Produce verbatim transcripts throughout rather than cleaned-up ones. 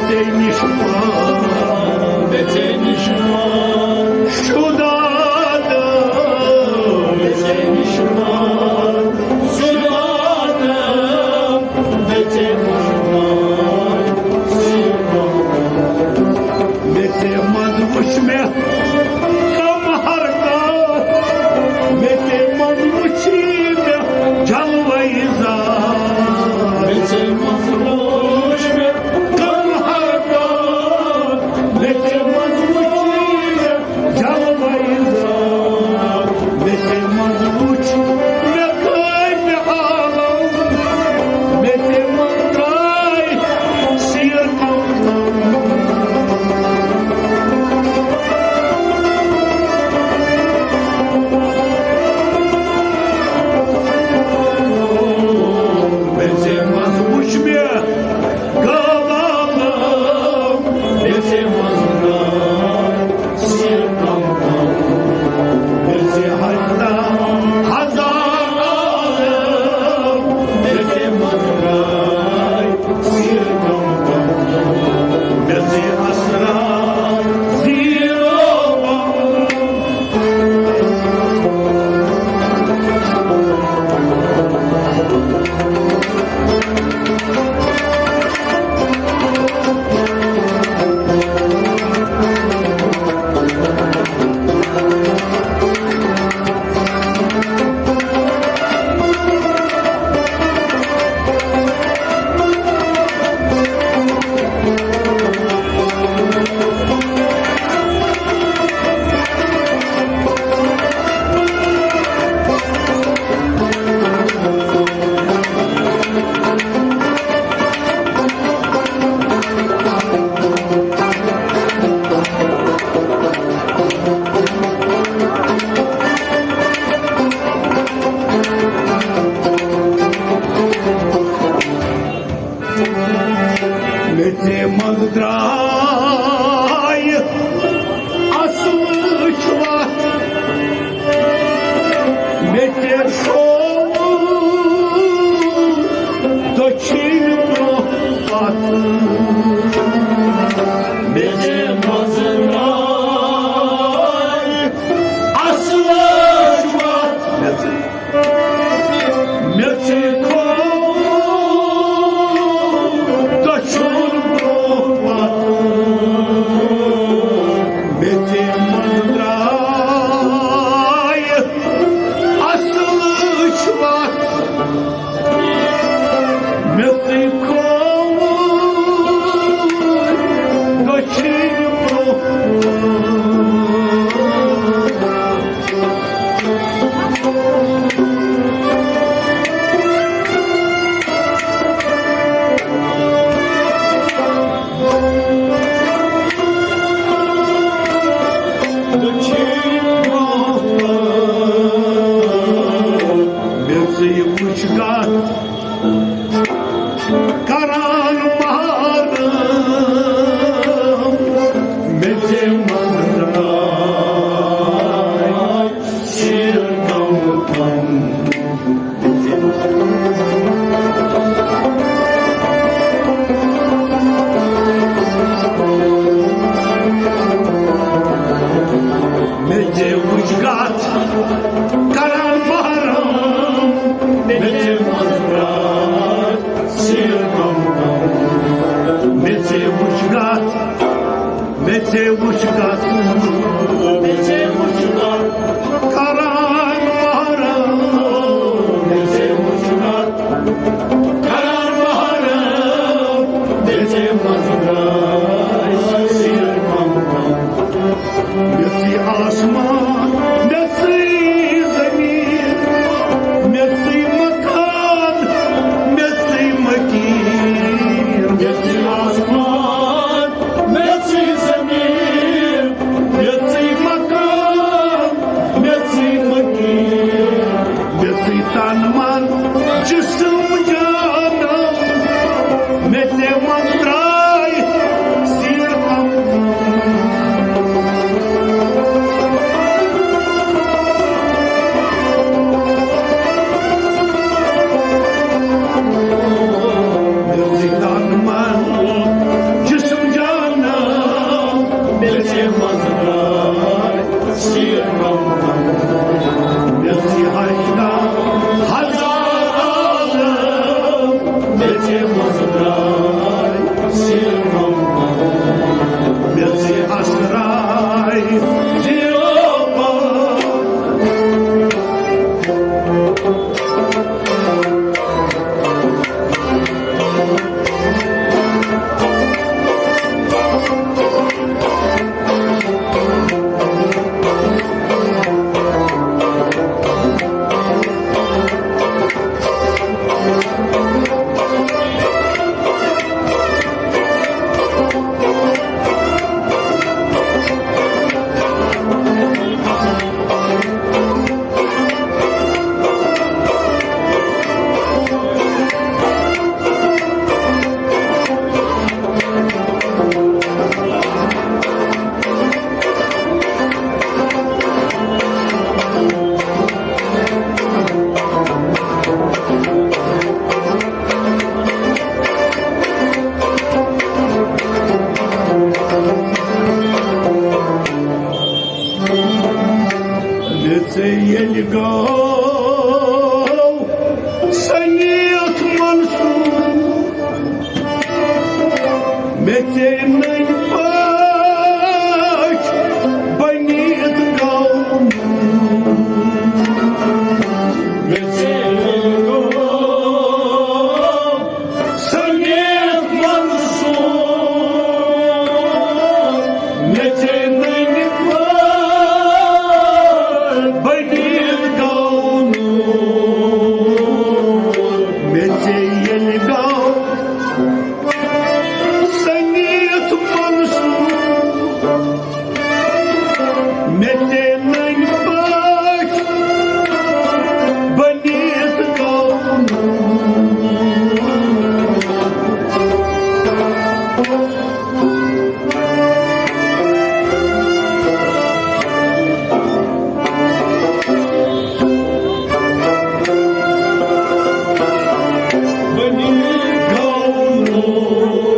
ژےٚ نِش مان، مےٚ ژےٚ نِش مان، شُدا تہٕ مےٚ ژےٚ نِش مان، شُدا تہٕ مےٚ ژےٚ نِش مان، مےٚ ژےٚ منٛز وٕچھ مےٚ کم حرکات، مےٚ ژےٚ منٛز وٕچھی مےٚ جلوَے ذات۔ مےٚ ژےٚ منٛز وٕچھ مےٚ کم حرکات، مےٚ ژےٚ منٛز وٕچھی مےٚ جلوَے ذات۔ مےٚ ژےٚ منٛز وٕچھ مےٚ کامہِ عالم، مےٚ ژےٚ منٛز درٛاے سیر کم۔ مےٚ ژےٚ منٛز وٕچھ مےٚ غٲب عالم، مےٚ ژےٚ منٛز درٛاے سیر کم کم۔ مےٚ ژےٚ ہر دم ہزار عالم، مےٚ ژےٚ منٛز درٛاے سیر کم کم۔ مےٚ ژےٚ اسرار زیٖرو کم۔ مےٚ ژےٚ منٛز درٛاے اصلٕچ وَتھ، مےٚ ژےٚ شووُر دٔچھِنۍ برٛونٛہہ پتھ۔ مےٚ ژےٚ منٛز درٛاے اصلٕچ وَتھ، مےٚ ژےٚ مےٚ ژےٚ کھووُر دٔچھُن برٛونٛہہ پتھ۔ مےٚ ژےٚ منٛز درٛاے اصلٕچ وَتھ۔ مےٚ ژےٚ کھووُر دٔچھِنۍ برٛونٛہہ۔ مےٚ ژٕ یہِ وٕچھ کتھ کران محرم، مےٚ ژےٚ منٛز درٛاے سیر کم کم۔ مےٚ ژےٚ وٕچھ کتھ کران محرم، مےٚ ژےٚ منٛز درٛاے سیر کم کم۔ مےٚ ژےٚ وٕچھ کتھ، مےٚ ژےٚ وٕچھ کتھ، مےٚ ژےٚ وٕچھ کتھ کران محرم۔ مےٚ ژےٚ وٕچھ کتھ کران محرم، مےٚ ژےٚ منٛز درٛاے سیر کم کم۔ مےٚ ژےٚ آسمان، مےٚ ژےٚ زمین، مےٚ ژےٚ مکان، مےٚ ژےٚ مکین۔ مےٚ ژےٚ آسمان، مےٚ ژےٚ زمین، مےٚ مےٚ ژےٚ نٔنۍ پٲٹھۍ بٔنِتھ گوٚو نوٗر۔ مےٚ ژےٚ نٔنۍ گوٚو سمیت منصور۔ مےٚ ژےٚ نٔنۍ پٲٹھۍ بٔنِتھ گوٚو نوٗر۔ مےٚ ژےٚ ییٚلہِ گوٚو سنیت منصور۔ مےٚ ژےٚ نٔنۍ پٲٹھۍ بٔنِتھ گوٚو نوٗر۔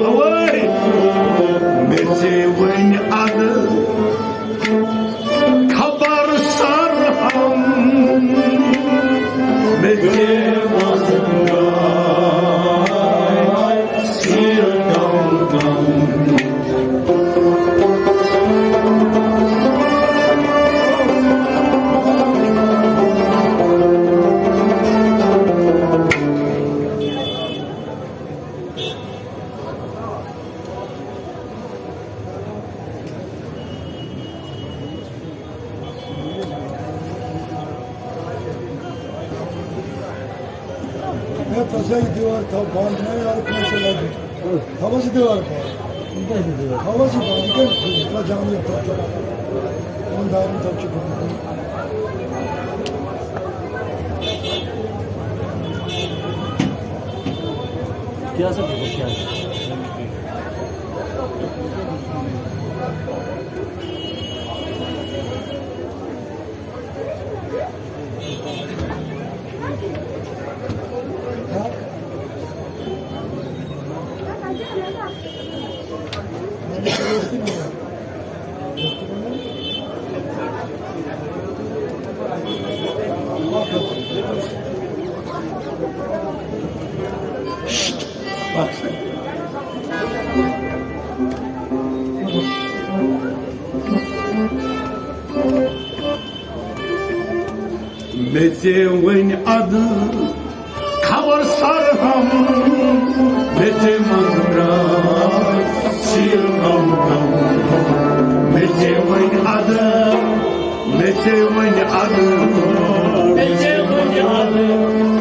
اوے، مےٚ ژےٚ وۄنۍ اَدٕ خبر سر ہم، مےٚ ژےٚ منٛز درٛاے سیر ڈم ڈم۔ ہے، ژٕ چھےٚ یہِ دیوار تھاو بنٛد، نہ یارٕ، کٲنٛسہِ لَگہِ۔ تھاو حظ یہِ دیوار بنٛد۔ یہِ کیٛاہ چھُ دیوار؟ تھاو حظ یہِ بنٛد، یہِ کیٛاہ چھُ؟ یہِ ترٛاو جانٕے یَتھ تَل۔ یِمَن دارٮ۪ن تَل چھُ بنٛد۔ کیٛاہ سا چھُ؟ کیٛاہ؟ مےٚ ژےٚ وۄنۍ اَدٕ خبر سر ہم، مےٚ ژےٚ منٛز درٛاے سیر کم کم۔ مےٚ ژےٚ وۄنۍ اَدٕ، مےٚ ژےٚ وۄنۍ اَدٕ، مےٚ ژےٚ وۄنۍ اَدٕ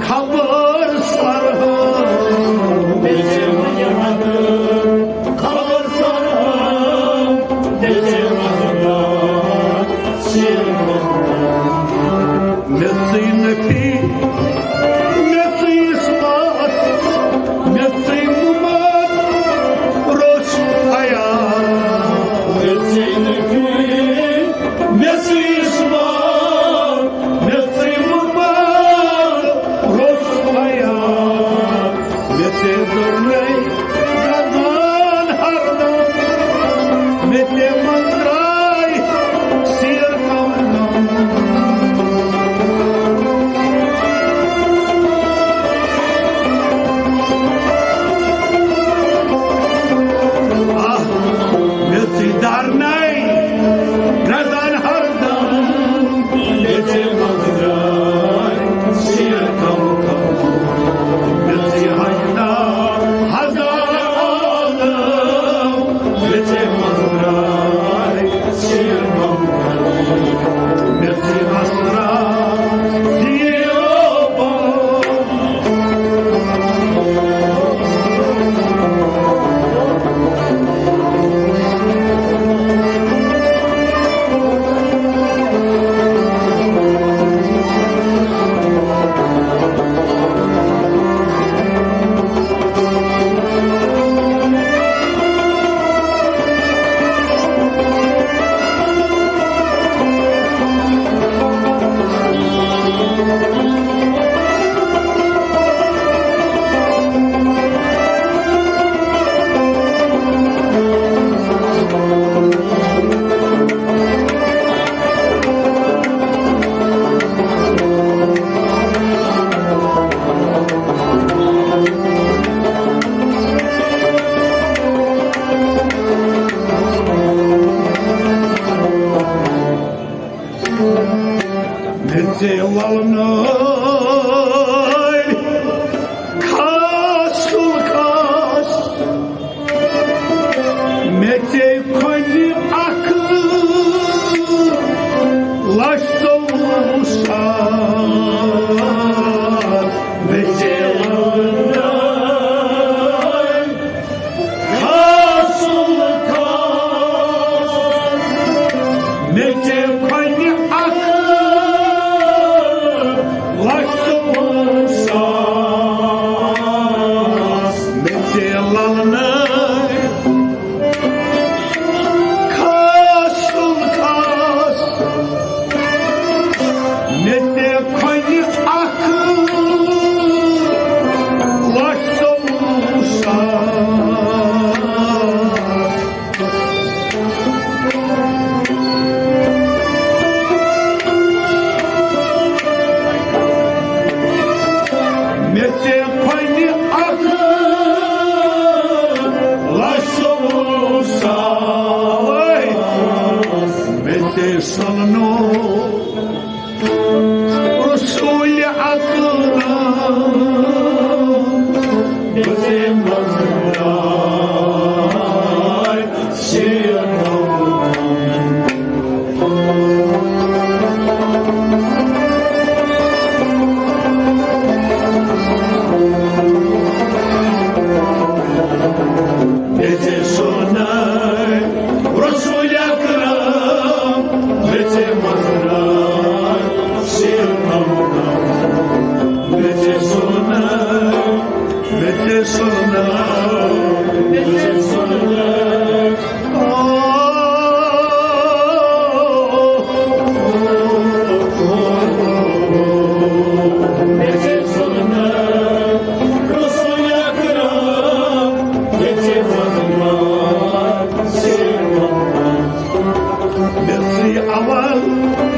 خبر سر ہم، مےٚ ژےٚ وۄنۍ اَدٕ خبر سر ہم، مےٚ ژےٚ منٛز درٛاے سیر کم کم۔ مےٚ ژٕے نفی، مےٚ ژٕے اثبات، مےٚ ژٕے ممات، روش حیات۔ مےٚ ژٕے نفی، مےٚ ژٕے اثبات، مےٚ ژےٚ کھۄنہِ اکھ لچھ ژوٚوُہ ساس، مےٚ ژےٚ لٲنٛدے خاص الخاص۔ مےٚ ژےٚ کھۄنہِ اکھ لچھ ژوٚوُہ ساس، مےٚ ژےٚ للنہٕ خاص الخاص۔ مےٚ ژےٚ کھۄنہِ اکھ لچھ ژوٚوُہ ساس۔ مےٚ ژےٚ کھۄنہِ اکھ لچھ ژوٚوُہ ساس۔ مےٚ ژےٚ سۄنہٕ رسول اکرم، بہٕ ژےٚ منٛز درٛاے سیر۔ مےٚ ژےٚ سۄنہٕ رسول اکرم، مےٚ ژےٚ منٛز درٛاے سیر۔ مےٚ ژےٚ سۄنہٕ، مےٚ ژےٚ سۄنہٕ، مےٚ ژےٚ سۄنہٕ۔ مےٚ ژٕے اول،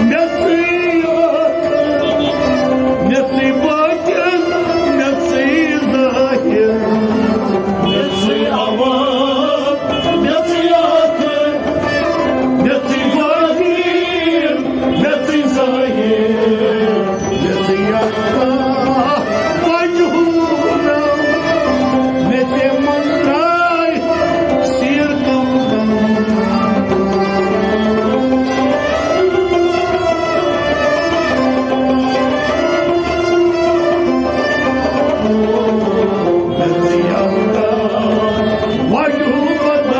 مےٚ ژٕے ٲخر، مےٚ ژٕے باطن، مےٚ ژٕے ظٲہر۔ مےٚ ژٕے اول، مےٚ ژٕے ٲخر، مےٚ ژٕے باطن، مےٚ ژٕے ظٲہر۔ مےٚ ژٕے یَتھ وجوٗدس، مےٚ ژےٚ منٛز درٛاے سیر کم کم۔ مےٚ ژےٚ یَتھ وجوٗدس،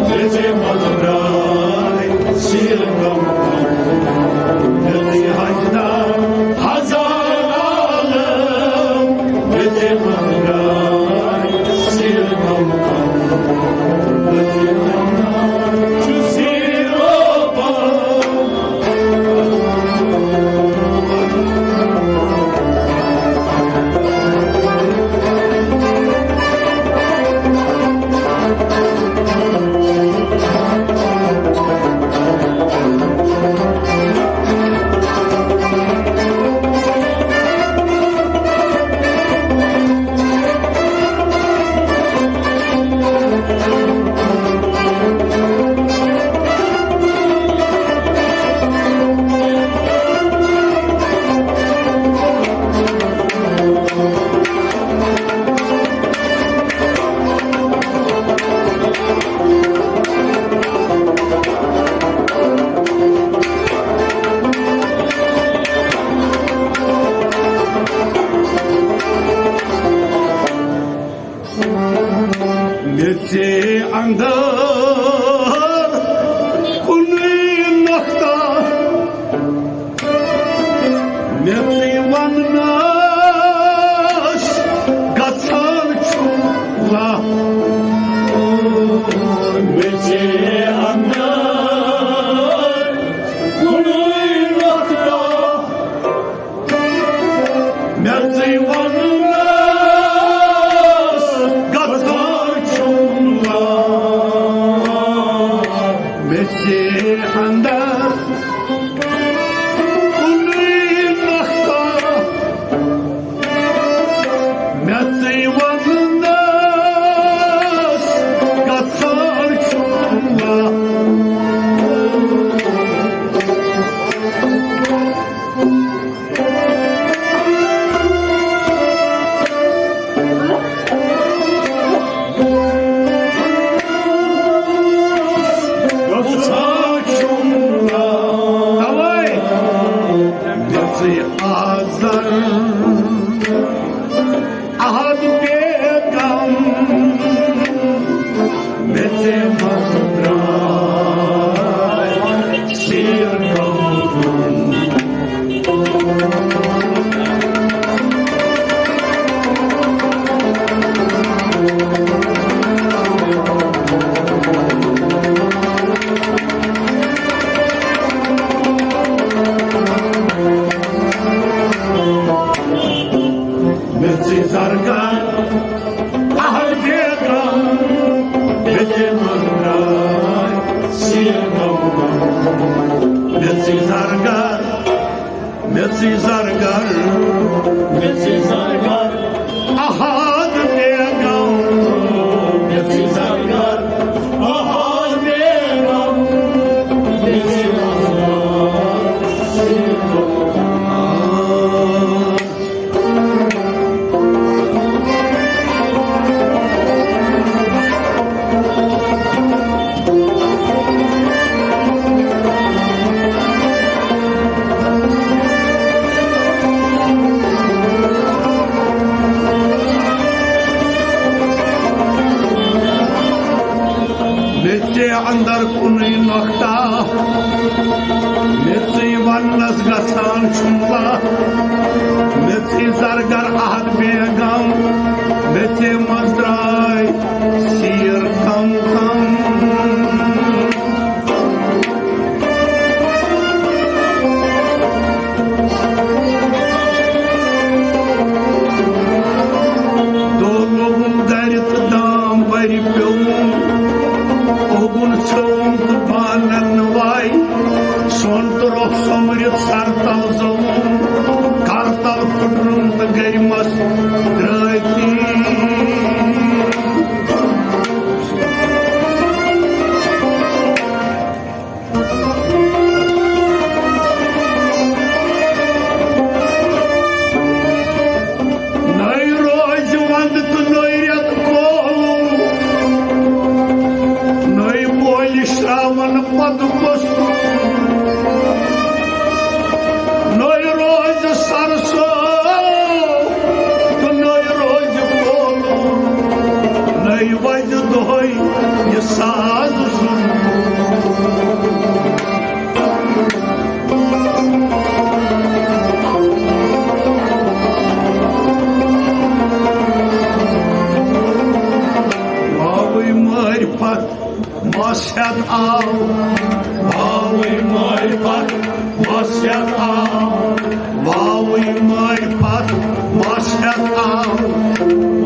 مےٚ ژےٚ منٛز درٛاے سیر کم کم۔ مےٚ ژےٚ ہزار عالم، مےٚ ژےٚ منٛز درٛاے سیر کم کم۔ مےٚ ژےٚ چھُ سیر کم۔ مےٚ ژےٚ اندر کُنُے نۄقطہٕ، مےٚ ژےٚ وننس گژھان چھُ لہہ۔ مےٚ ژےٚ اندر کُنُے نۄقطہٕ، مےٚ ژےٚ وننس گژھان چھُم لہہ۔ مےٚ ژٕے زرگر، مےٚ ژٕے زرگر، مےٚ ژٕے زرگر، احد بیگم، مےٚ ژٕے زرگر، احد بیگم، مےٚ ژٕے زرگر۔ مےٚ ژےٚ اندر کُنُے نۄقطہ، مےٚ ژٕے وننس گژھان چھُم لا۔ مےٚ ژٕے زرگر احد بیگم، مےٚ ژےٚ منٛز درٛاے سیٖر کم کم۔ دو لوگُن گرِ تہٕ دام بَرِ پیوٚم۔ اوگُن ژھیوٚم تہٕ بانَن نہٕ واے۔ سۄن تہٕ رۄخ سۄمبرِتھ سر تل زوٚوُم۔ کر تل پھُٹرُم تہٕ گرِ مَس درٛٲے تیٖر۔ نٔے روزِ ونٛدٕ تہٕ نٔے رٮ۪تہٕ کولہٕ، نٔے بولہِ شراوان پتہٕ کۄس۔ نٔے روزِ سرسو تہٕ نٔے روزِ کولہٕ، نٔے وزِ دۄہے یہِ ساز سُنٛد۔ واوٕے مٲرۍ پتہٕ مس ہٮ۪تھ آو، واوٕے مٲرۍ پتہٕ مس ہٮ۪تھ آو، واوٕے مٲرۍ پتہٕ مس ہٮ۪تھ آو،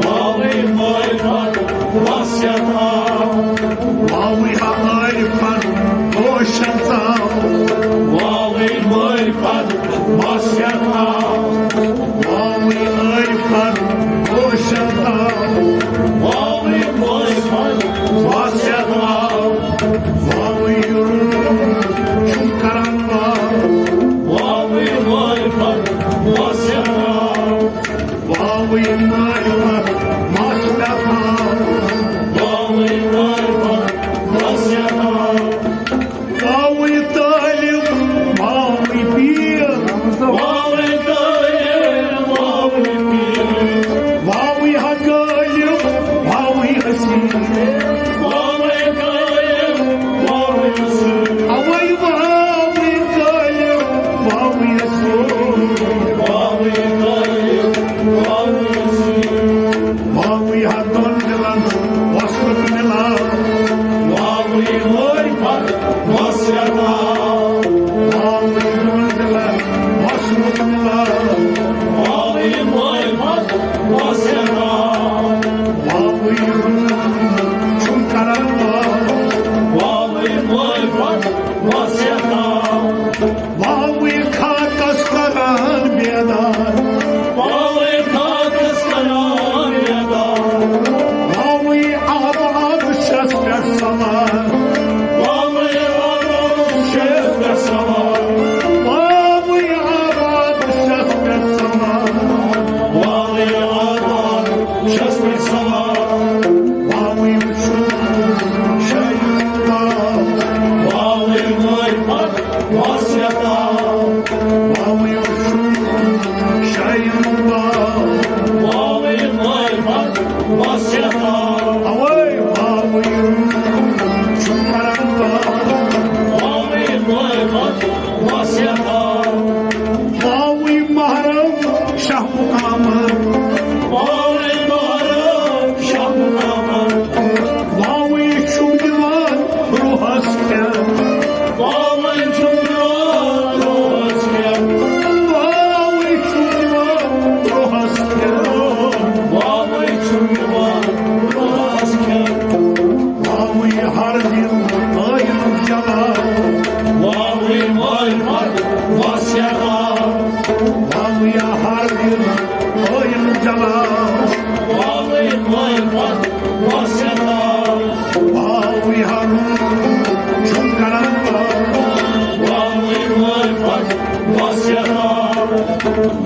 واوٕے مٲرۍ پتہٕ مس ہٮ۪تھ آو، واوٕے ہا ٲرۍ پتہٕ پوشن ژاو، واوٕے مٲرۍ پتہٕ مس ہٮ۪تھ آو، واوٕے ٲرۍ پتہٕ پوشن ژاو، واوٕے مٲرۍ پتہٕ مس ہٮ۪تھ آو۔ واوٕے روٗد چھُم کران واو۔ واوٕے مٲرۍ پتہٕ مس ہٮ۪تھ آو۔ واوٕے مٲرۍ پتہٕ مس ہٮ۪تھ آو۔ واوٕے مٲرۍ پتہٕ مس ہٮ۪تھ آو۔ واوٕے طٲلب، واوٕے پیٖر۔ واوٕے طٲلب، واوٕے پیٖر۔ واوٕے ہا غٲلب، واوٕے حسیٖن۔ واوٕے غٲلب، واوٕے حسیٖن۔ اَوَے واوٕے غٲلب، واوٕے حسیٖن۔ واوٕے غٲلب، واوٕے حسیٖن۔ واوٕے ہا دۄن دِلن وصلُک مِلاپ۔ واوٕے مٲرۍ پتہٕ مس ہٮ۪تھ آو۔ واوٕے دۄن دِلن وصلُک مِلاپ۔ واوٕے مٲرۍ پتہٕ مس ہٮ۪تھ آو۔ واوٕے روٗد چھُم کران واو۔ واوٕے مٲرۍ پتہٕ مس ہٮ۪تھ آو۔ واوٕے خاکس کران بیدار۔ واوٕے خاکس کران بیدار۔ واوٕے آباد چھس پٮ۪ٹھ سوار۔ واوٕے آباد چھس پٮ۪ٹھ سوار۔ واوٕے آباد چھس پٮ۪ٹھ سوار۔ واوٕے آباد چھس پٮ۪ٹھ سوار۔ واوٕے وٕچھُن شاہی مُمتاز۔ واوٕے مٲرۍ پتہٕ وصیت آو۔ واوٕے وٕچھُن شاہی مُمتاز۔ واوٕے مٲرۍ پتہٕ وصیت آو۔ اَوَے واوٕے وٕچھُن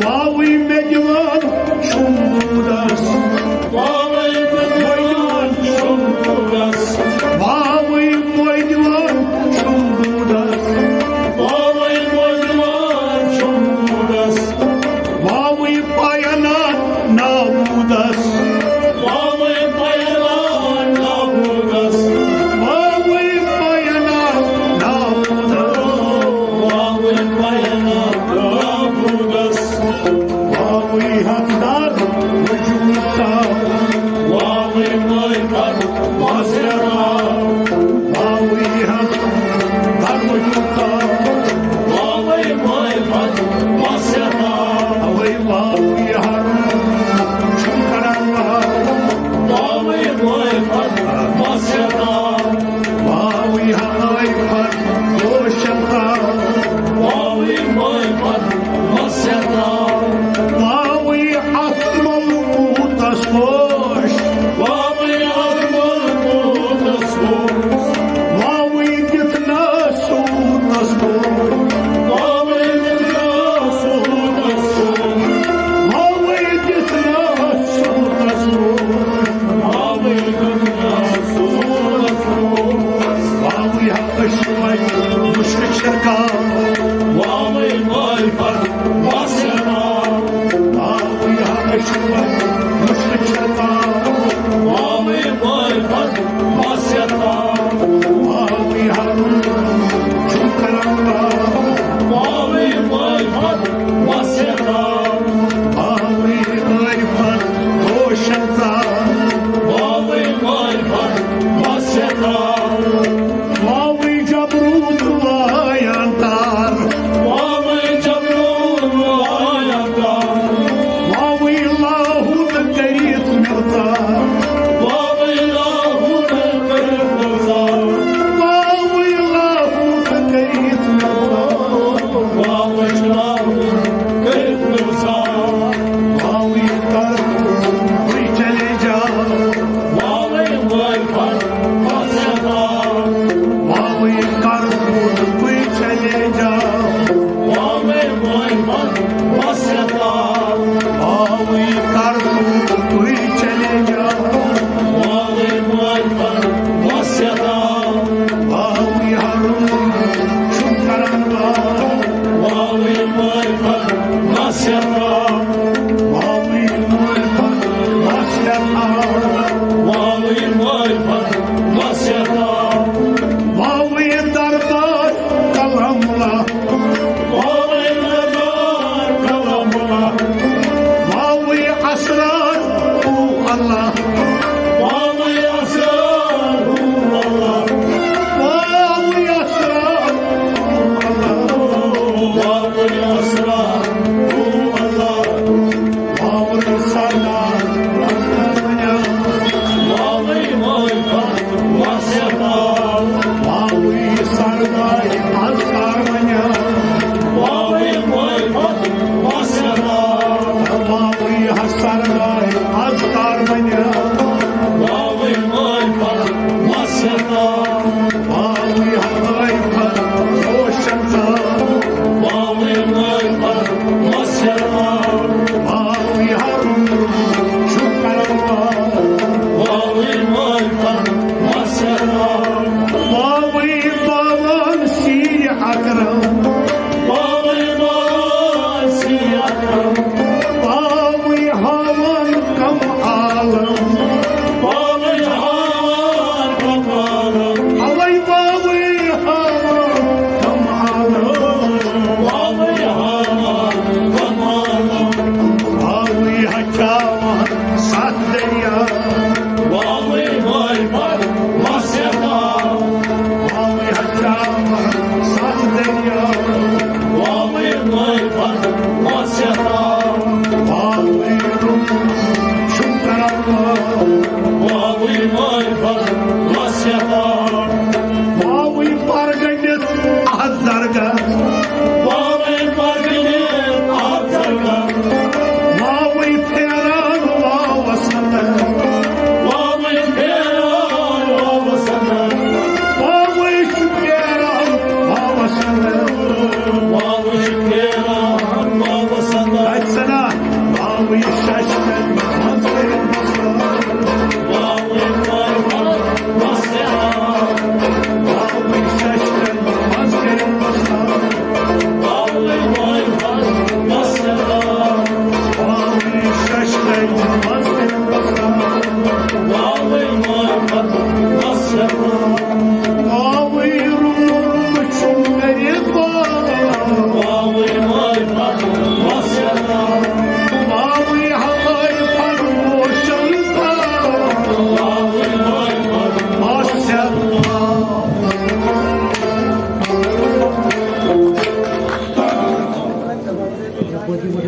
واوٕے مےٚ دِوان چھُم دوٗدس۔ واوٕے مےٚ دِوان چھُم دوٗدس۔ واوٕے مےٚ دِوان چھُم دوٗدس۔ واوٕے مےٚ دِوان چھُم دوٗدس۔ واوٕے پایانہ ناموٗدس۔ واوٕے پایانہ ناموٗدس۔ واوٕے پایانہ ناموٗدس۔ واوٕے پایانہ ناموٗدس۔ واوٕے حقدار وجوٗد ژاو۔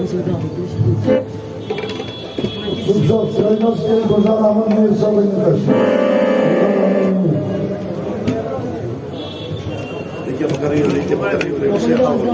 صبح صاحب، سٲلمَس کٔرۍ گُلزار احمد میٖر صٲبٕنۍ پٮ۪ٹھ۔ ییٚکیٛاہ بہٕ کَرٕ یورٕ، ییٚکیٛاہ بہٕ کَرٕ یورٕ، أمِس یہِ ہاوُن۔